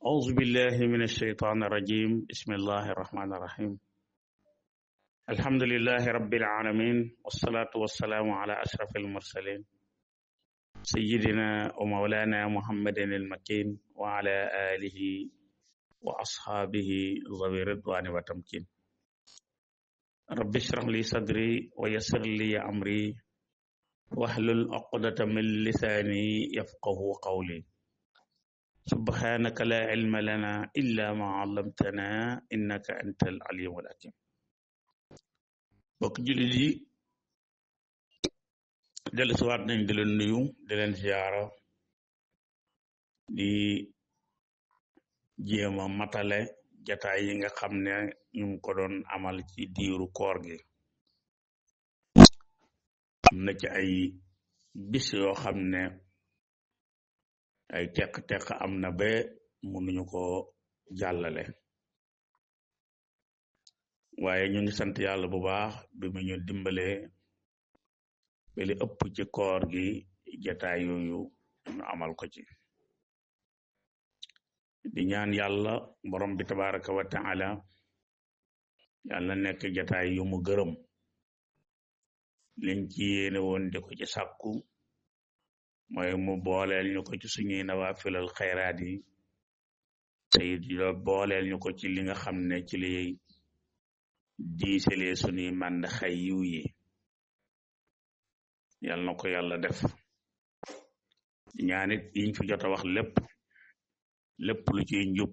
أعوذ بالله من الشيطان الرجيم بسم الله الرحمن الرحيم الحمد لله رب العالمين والصلاة والسلام على أشرف المرسلين سيدنا ومولانا محمد المكين وعلى آله وأصحابه ذوي الرضوان والتمكين رب اشرح لي صدري ويسر لي أمري واحلل عقدة من لساني يفقه قولي سبحانك لا علم لنا إلا ما علمتنا إنك أنت العليم الحكيم bokk jullit yi dellu siwaat nañ di leen nuyu di leen ziyaara di jéema matale jataay yi nga xam ne ñu ngi ko doon amal ci diiru koor gi am na ci ay bis yoo xam ne ay teq-teq am na ba mënuñu ko jàllale waaye ñu ngi sant yàlla bu baax bi mu ñu dimbalee ba li ëpp ci koor gi jataay yooyu ñu amal ko ci di ñaan yàlla borom bi tabaraka wa taala yàlla nekk jataay yu mu gërëm liñ ci yéene woon di ko ci sàkku mooy mu booleel ñu ko ci suñuy nawaafilal xayraat yi te it booleel ñu ko ci li nga xam ne ci li diisalee suñuy mànd xay yiw yi yal na ko yàlla def ñaanit yiñ fi jot a wax lépp lu ciy njub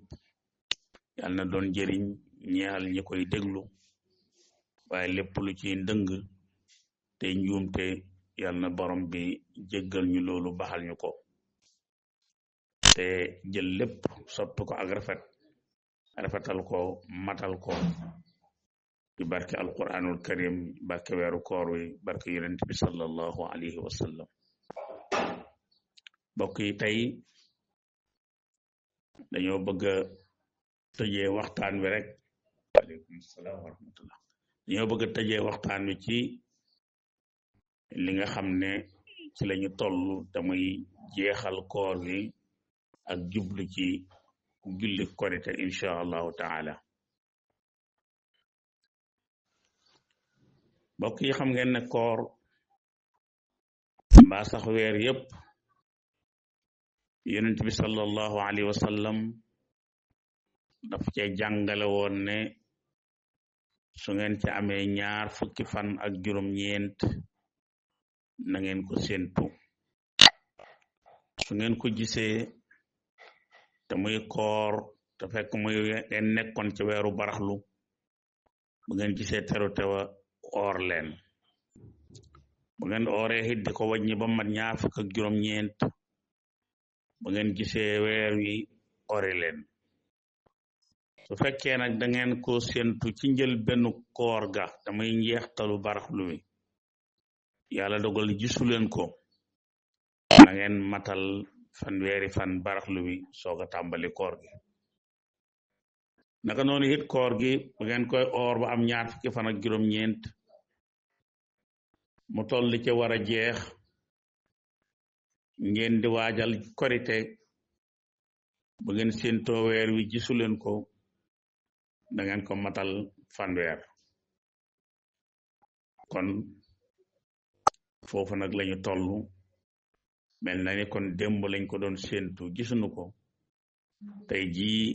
yal na doon jëriñ ñeexal ñi koy déglu waaye lépp lu ciy ndëng te njuumte yal na borom bi jéggal ñu loolu baxal ñu ko te jël lépp soppi ko ak rafetal ko matal ko ci barke alquranul karim barke weeru koor wi barke yonent bi sallallahu alayhi wa sallam mbokk yi tey dañoo bëgg a tëjee waxtaan wi rek aleykum salaam wa rahmatullah dañoo bëgg a tëjee waxtaan wi ci li nga xam ne ci lañu toll te muy jeexal koor gi ak jublu ci julli korite insha allahu taala mbokk yi xam ngeen ne koor mbaa sax weer yépp yonent bi sallallahu alayhi wa sallam daf cee jàngale woon ne su ngeen ci amee ñaar fukki fan ak juróom-ñeent na ngeen ko séentu su ngeen ko gisee te muy koor te fekk muy ngeen nekkoon ci weeru baraxlu bu ngeen gisee teru tewa oor leen bu ngeen ooree it di ko wàññi ba mat ñaar fukk ak juróom-ñeent bu ngeen gisee weer wi ori leen su fekkee nag da ngeen ko séentu ci njël benn koor ga damay njeextalu baraxlu wi yàlla dogal gisu leen ko na ngeen matal fanweeri fan baraxlu wi soog a tàmbali koor gi naka noonu it koor gi bu ngeen koy oor ba am ñaar fukki fan ak juróom-ñeent mu toll ci war a jeex ngeen di waajal korite bu ngeen séentoo weer wi gisu leen ko da ngeen ko matal fanweer kon foofu nag lañu toll mel na ni kon démb lañ ko doon séentu gisuñu ko tey jii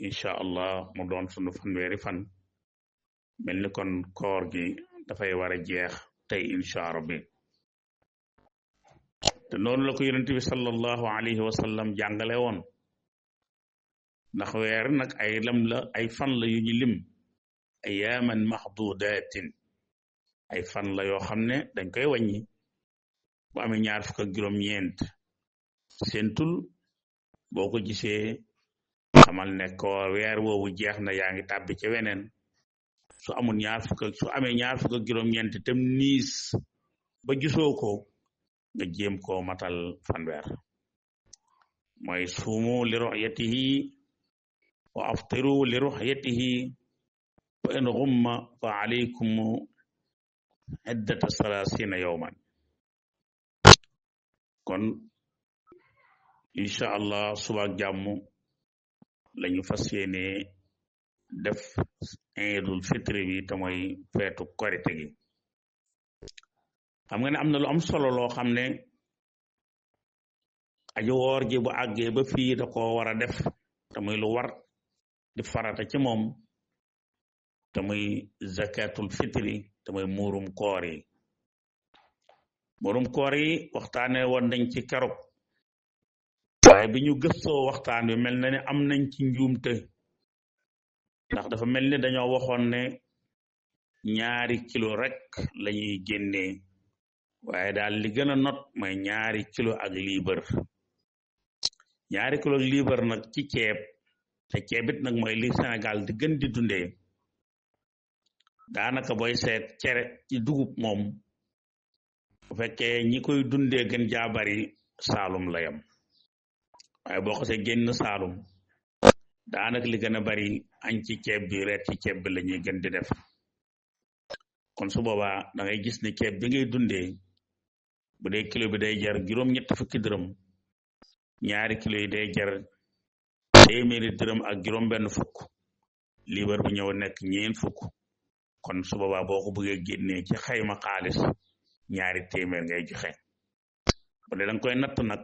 incha allah mu doon sunu fanweeri fan mel ni kon koor gi dafay war a jeex tey incha rabbi te noonu la ko yonent bi sallallahu alayhi wa sallam jàngale woon ndax weer nag ay lam la ay fan la yu ñu lim ayaaman mahdudatin ay fan la yoo xam ne dañ koy wàññi bu amee ñaar fukk ak juróom-ñeent séentul boo ko gisee xamal ne ko weer woowu jeex na yaa ngi tàbbi ci weneen su amul su amee ñaar fukk ak juróom-ñeent tam niis ba gisoo ko nga jéem koo matal fanweer mooy suumu li ru'yatihi wa aftiru li ru'yatihi wa in ghumma fa alaykum iddata salasina yawman kon incha allah suba ak jàmm lañu fas yéene def iidul fitri bi te mooy feetu korite gi xam nga ne am na lu am solo loo xam ne aji woor ji bu àggee ba fii da koo war a def te muy lu war di farata ci moom te muy zakatul fitri te muy muurum koor yi muurum koor yi waxtaane woon nañ ci keroog waaye bi ñu gëstoo waxtaan bi mel na ne am nañ ci njuumte ndax dafa mel ni dañoo waxoon ne 2 kilo rek lañuy génnee waaye daal li gën a not mooy 2 kilo ak liibar 2 kilo ak liibar nag ci ceeb te ceebit nag mooy li Sénégal di gën di dundee daanaka booy seet cere ci dugub moom bu fekkee ñi koy dundee gën jaa bari Saalum la yam waaye boo ko see génn Saalum daanaka li gën a bari añ ci ceeb bi reet ci ceeb bi la ñuy gën di def kon su boobaa da ngay gis ne ceeb bi ngay dundee bu dee kilo bi day jar juróom-ñett fukki dërëm 2 kilo yi day jar téeméeri dërëm ak juróom-benn fukk liibar bu ñëw nekk 4 fukk kon su boobaa boo ko bëggee génnee ci xayma xaalis 2 téeméer ngay joxe bu dee da nga koy natt nag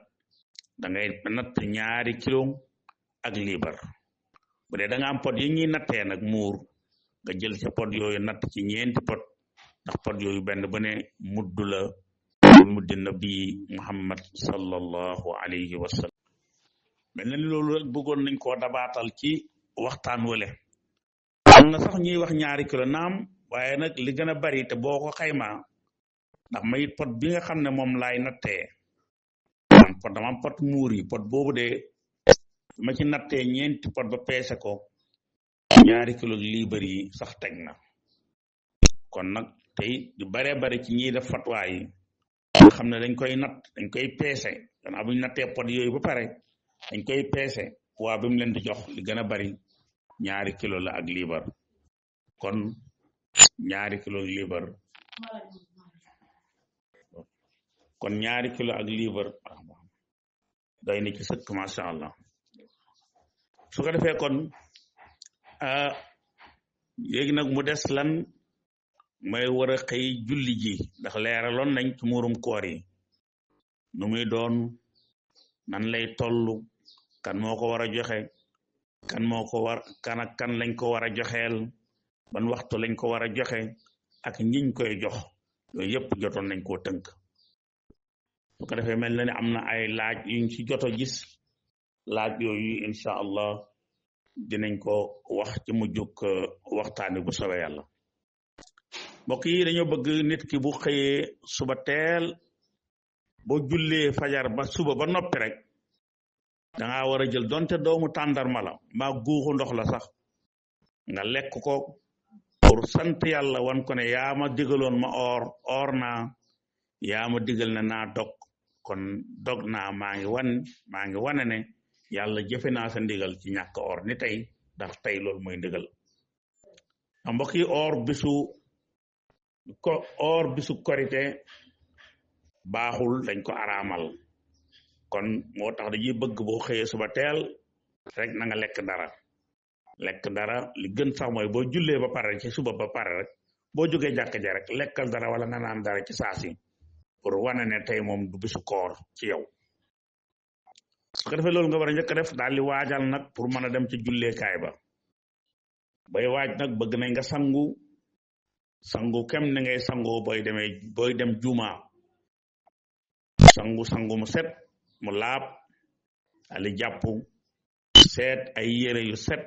da ngay natt 2 kilo ak liibar bu dee da nga am pot yi ñuy nattee nag muur nga jël ca pot yooyu natt ci 4 pot ndax pot yooyu benn bu ne mudd la muddi nabi Muhammad sallallahu alayhi wa sallam mel na ni loolu rek bëggoon nañ koo dabaatal ci waxtaan wale am na sax ñuy wax 2 kilo naam waaye nag li gën a bari te boo ko xaymaa ndax mayit pot bi nga xam ne moom laay nattee dama am pot muur yi pot boobu de ma ci nattee 4 pot ba peese ko 2 kilo liibar yi sax teg na kon nag tey di bare bari ci ñiy def fatwa yi nga xam ne dañ koy natt dañ koy peese gannaaw bu ñu nattee pot yooyu ba pare dañ koy peese poids bi mu leen di jox li gën a bari 2 kilo la ak liibar kon 2 kilo liibar kon 2 kilo ak liibar doy na ci sëkk masha Allah su ko defee kon léegi nag mu des lan may war a xëy julli ji ndax leeraloon nañ ci muurum koor yi nu muy doon nan lay tollu kan moo ko war a joxe kan moo ko war kan ak kan lañ ko war a joxeel ban waxtu lañ ko war a joxe ak ñiñ koy jox yooyu yëpp jotoon nañ koo tënk su ko defee mel na ne am na ay laaj yuñ ci joto gis laaj yooyu incha allah dinañ ko wax ci mujjug waxtaani bu soobee yàlla mbokk yi dañoo bëgg nit ki bu xëyee suba teel boo jullee fajar ba suba ba noppi rek danga war a jël donte doomu tàndarma la mbaa guuxu ndox la sax nga lekk ko pour sant yàlla wan ko ne yaa ma digaloon ma or naa yaa ma digal ne naa dog kon dog naa maa ngi wane ne yàlla jëfe naa sa ndigal ci ñàkk or ni tey ndax tey loolu mooy ndigal mbokk yi or bisu korite baaxul dañ ko araamal kon moo tax dañuy bëgg boo xëyee suba teel rek na nga lekk dara li gën sax mooy boo jullee ba pare ci suba ba pare rek boo jógee jàkk ja rek lekkal dara wala nga naan dara ci saasi pour wane ne tey moom du bisu koor ci yow su ko defee loolu nga war a njëkk def daal di waajal nag pour mën a dem ci julleekaay ba bay waaj nag bëgg nañ nga sangu kem ni ngay sangoo booy dem juma sangu mu set mu laab ali jàpp seet ay yére yu set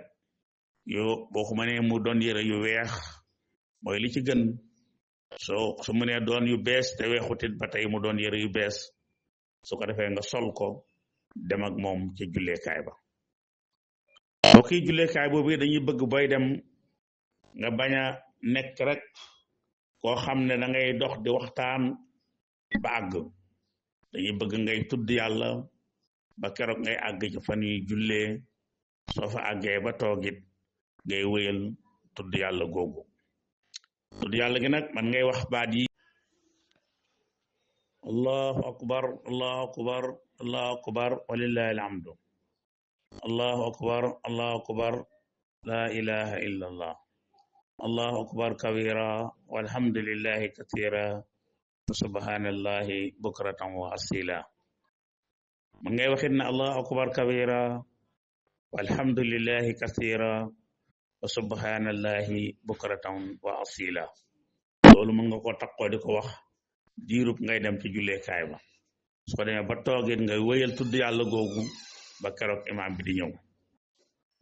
boo ko mënee mu doon yére yu weex mooy li ci gën su mënee doon yu bees te weexutit ba tey mu doon yére yu bees su ko defee nga sol ko dem ak moom ci julleekaay ba boo kii julleekaay boobu dañuy bëgg booy dem nga bañ a nekk rek koo xam ne da ngay dox di waxtaan ba àgg dañuy bëgg ngay tudd yàlla ba keroog ngay àgg ci fan yi jullee soo fa àggee ba toogit ngay wéyal tudd yàlla googu tudd yàlla gi nag man ngay wax baat yi allahu akbar allahu akbar allahu akbar walillahi alhamdu allahu akbar allahu akbar la ilaha illa allah allahu akbar kabira walhamdulillahi kathira wa subhanallahi bukratan wa asila man ngay waxit ne allahu akbar kabira walhamdulillahi kathira wa subhanallahi bukratan wa asila loolu mën nga ko takkoo di ko wax diirub ngay dem ci julleekaay ba su ko demee ba toogit ngay wéyal tudd yàlla googu ba keroog imaam bi di ñëw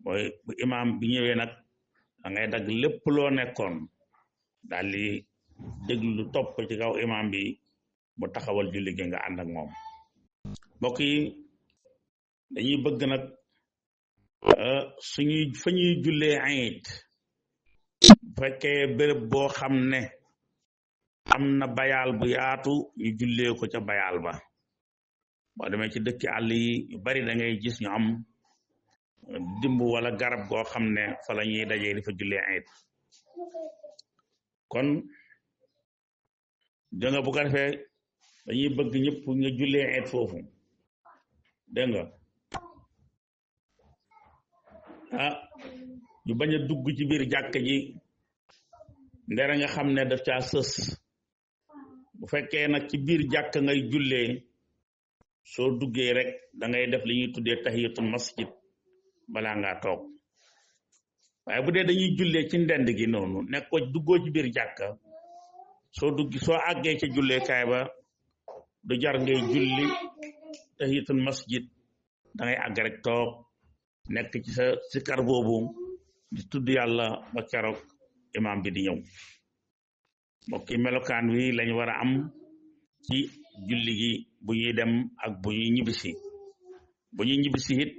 mooy bu imaam bi ñëwee nag da ngay dagg lépp loo nekkoon daal di déglu topp ci kaw imaam bi mu taxawal julli gi nga ànd ak moom mbokk yi dañuy bëgg nag fa ñuy jullee ayit bu fekkee béréb boo xam ne am na bayaal bu yaatu ñu jullee ko ca bayaal ba boo demee ci dëkki àll yi yu bari da ngay gis ñu am dimb wala garab goo xam ne fa la ñuy dajee di fa jullee ayit kon danga bu ko defee dañuy bëgg ñëpp nga jullee ayit foofu dégg nga ñu bañ a dugg ci biir jàkk ji ndera nga xam ne daf caa sës bu fekkee nag ci biir jàkk ngay jullee soo duggee rek da ngay def li ñuy tuddee tahiyatul masjid balaa ngaa toog waaye bu dee dañuy jullee ci ndend gi noonu nekkoo duggoo ci biir jàkka soo àggee ca julleekaay ba du jar ngay julli tahiyatul masjid da ngay àgg rek toog nekk ci sa sikar boobu di tudd yàlla ba keroog imaam bi di ñëw mbokki melokaan wi lañ war a am ci julli gi bu ñuy dem ak bu ñuy ñibbisi it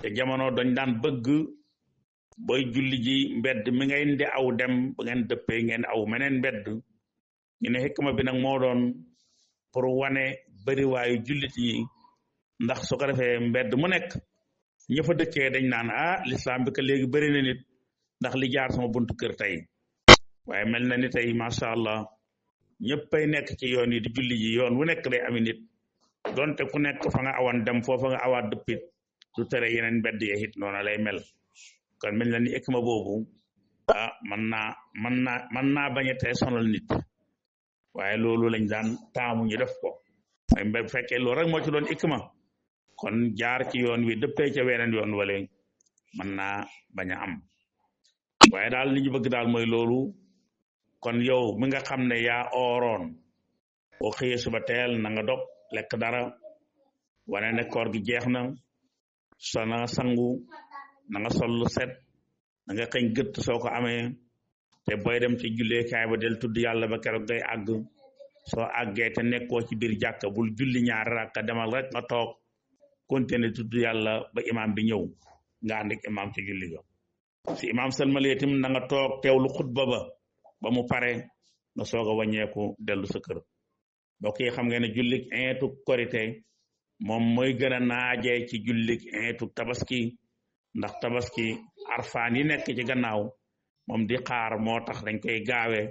te jamono dañ daan bëgg booy julli ji mbedd mi ngay ndi aw dem bu ngeen dëppee ngeen aw meneen mbedd ñu ne xikma bi nag moo doon pour wane bariwaayu jullit yi ndax su ko defee mbedd mu nekk ña fa dëkkee dañ naan lislaam bi ka léegi bëri na nit ndax li jaar sama buntu kër tey waaye mel na ni tey macha allah ñëppay nekk ci yoon yi di julli ji yoon wu nekk day ami nit donte ku nekk fa nga awan dem foofa nga awaat dëppit du tere yeneen mbedd yee it noonu lay mel kon mel na ni ikma boobu mën naa bañ a tee sonal nit waaye loolu lañ daan taamu ñu def ko waaye bu fekkee loolu rek moo ci doon ikma kon jaar ci yoon wi dëppee ca weneen yoon wala mën naa bañ a am waaye daal li ñu bëgg daal mooy loolu kon yow mi nga xam ne yaa ooroon boo xëyee suba teel na nga dog lekk dara wane ne koor gi jeex na so na nga sangu na nga sol lu set na nga xëñ gëtt soo ko amee te booy dem ci julleekaay ba del tudd yàlla ba keroog ngay àgg soo àggee te nekkoo ci biir jàkka bul julli ñaari rakka demal rek nga toog continuer tudd yàlla ba imaam bi ñëw nga ànd ak imaam ci julli ga si imaam salmalee tim na nga toog teewlu xutba ba mu pare nga soog a wàññeeku dellu sa kër mbokk yi xam ngeen ne jullik iitu korite moom mooy gën a naajee ci jullik iitu tabaski ndax tabaski arfaan yi nekk ci gannaaw moom di xaar moo tax dañ koy gaawee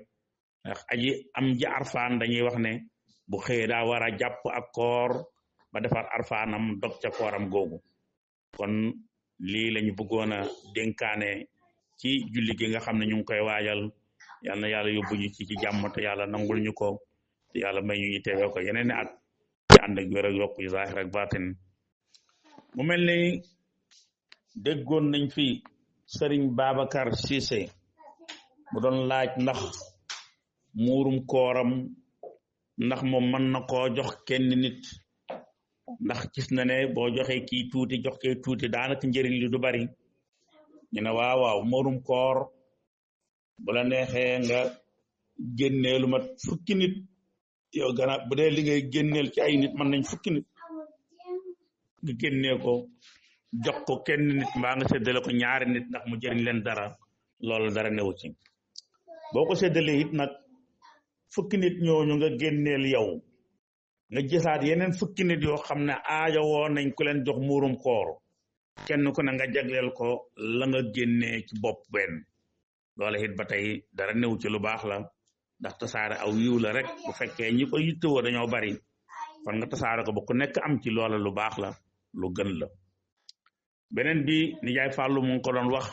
ndax aji am ji arfaan dañuy wax ne bu xëyee daa war a jàpp ak koor ba defar arfaanam dog ca kooram googu kon lii lañu bëggoon a dénkaane ci julli gi nga xam ne ñu ngi koy waajal yal na yàlla yóbbu ñu ci jàmm te yàlla nangul ñu ko te yàlla may ñu teewee ko yeneen at ci ànd ak wér ak yokk yu zaahir ak baatin mu mel ni déggoon nañ fi sëriñ Babacar Cissé mu doon laaj ndax muurum kooram ndax moom mën na koo jox kenn nit ndax gis na ne boo joxee kii tuuti jox kee tuuti daanaka njëriñ li du bari ñu ne waaw muurum koor bu la neexee nga génnee lu mat fukki nit yow gannaaw bu dee li ngay génneel ci ay nit mën nañ fukki nit nga génnee ko jox ko kenn nit mbaa nga séddale ko ñaari nit ndax mu jëriñ leen dara loolu dara newu ci boo ko séddalee it nag fukki nit ñooñu nga génneel yow nga gisaat yeneen fukki nit yoo xam ne aajo woo nañ ku leen jox muurum koor kenn ku ne nga jagleel ko la nga génnee ci bopp benn loola it ba tey dara newu ci lu baax la ndax tasaare aw yiw la rek bu fekkee ñi ko yittewoo dañoo bari kon nga tasaare ko ba ku nekk am ci loola lu baax la lu gën la beneen bi nijaay Fàllu mu ngi ko doon wax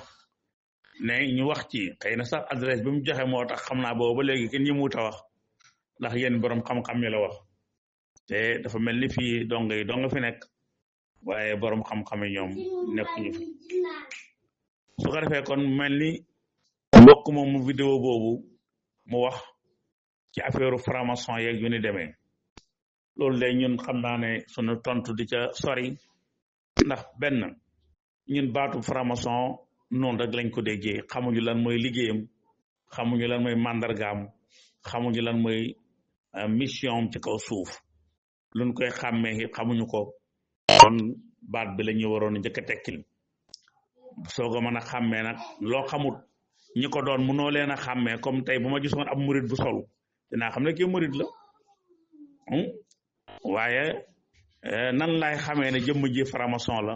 ne ñu wax ci xëy na sax adresse bi mu joxe moo tax xam naa boobu ba léegi kenn ñëmuut a wax ndax yéen borom xam-xam yi la wax te dafa mel ni fii dong yi dong fi nekk waaye borom xam-xam yi ñoom nekkuñu fi su ko defee kon mel ni mbokk moom mu vidéo boobu mu wax ci affaire franc-maçon yeeg yu ni demee loolu de ñun xam naa ne sunu tontu di ca sori ndax benn ñun baatu franc-maçon noonu rek lañ ko déggee xamuñu lan mooy liggéeyam xamuñu lan mooy màndargaam xamuñu lan mooy mission ci kaw suuf luñ koy xàmmee xamuñu ko kon baat bi la ñu waroon a njëkk a tekkil soo ko mën a xàmmee nag loo xamut ñi ko doon mënoo leen a xàmmee comme tey bu ma gisoon ab murit bu solu dinaa xam ne kii murit la waaye nan laay xamee ne jëmm ji franc-maçon la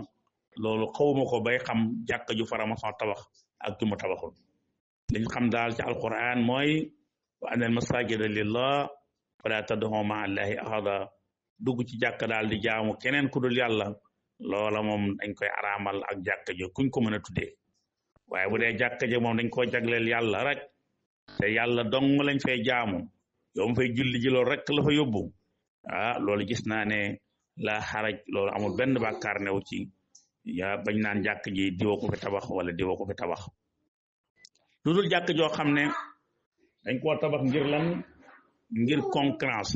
loolu xawuma ko bay xam jàkk ju franc-maçon tabax ak ju mu tabaxul liñ xam daal ci alquran mooy wa anal masajida lillah fala tad'u ma'a allahi ahada dugg ci jàkk daal di jaamu keneen ku dul yàlla loola moom dañ koy araamal ak jàkk ji kuñ ko mën a tuddee waaye bu dee jàkk ji moom dañ koo jagleel yàlla rek te yàlla dong lañ fay jaamu yow mu fay julli ji loolu rek la fa yóbbu loolu gis naa ne la xaraj loolu amul benn bàkkaar new ci yaa bañ naan jàkk ji diwoo ko fi tabax wala diwoo ko fi tabax lu dul jàkk joo xam ne dañ koo tabax ngir lan ngir concurrence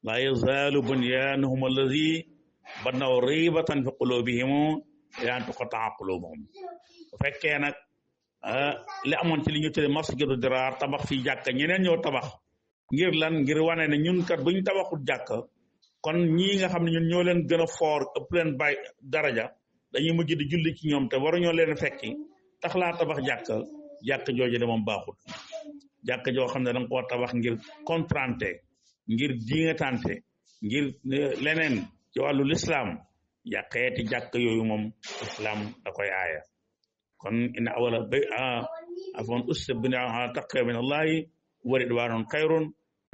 la yazaalu bunyanuhum allazi banaw ribatan fi qulubihim ila an tuqatta'a qulubuhum bu fekkee nag li amoon ci li ñu tudde masjidu diraar tabax fii jàkk ñeneen ñoo tabax ngir lan ngir wane ne ñun kat buñ tabaxut jàkk kon ñii nga xam ne ñun ñoo leen gën a foor ëpp leen bay daraja dañuy mujj di julli ci ñoom te waruñoo leen fekki tax laa tabax jàkk jooju de moom baaxut jàkk joo xam ne da nga koo tabax ngir contrante ngir diingatante ngir leneen ci wàllu lislaam xeeti jàkk yooyu moom islam da koy aaya kon inna awala bay afon ussa binaa ala taqwa min allahi wa ridwanun xayrun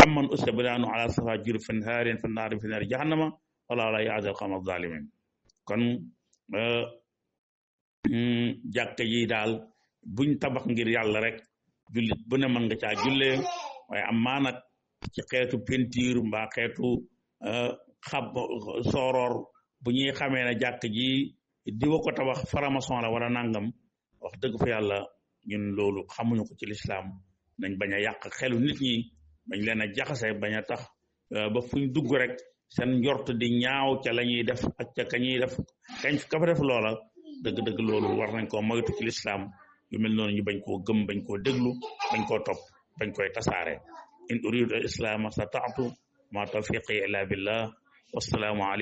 amman ussa binaanu ala safa jur fin haarin fi naari fi naari jahannama wala la yaadi al qawma zalimin kon jàkk yi daal buñ tabax ngir yàlla rek jullit bu ne mën nga caa jullee waaye am maa nag ci xeetu peinture mbaa xeetu sooroor bu ñuy xamee ne jàkk ji diwa ko tabax franc-maçon la wala nangam wax dëgg fa yàlla ñun loolu xamuñu ko ci lislaam nañ bañ a yàq xelu nit ñi bañ leen a jaxase bañ a tax ba fuñ dugg rek seen njort di ñaaw ca la ñuy def ak ca ka ñuy def ka fa def loola dëgg-dëgg loolu war nañ koo moytu ci lislaam yu mel noonu ñu bañ koo gëm bañ koo déglu bañ koo topp bañ koy tasaare in uridu al islaama stata'tu ma tawfiqi illa billah wassalaamu alaykum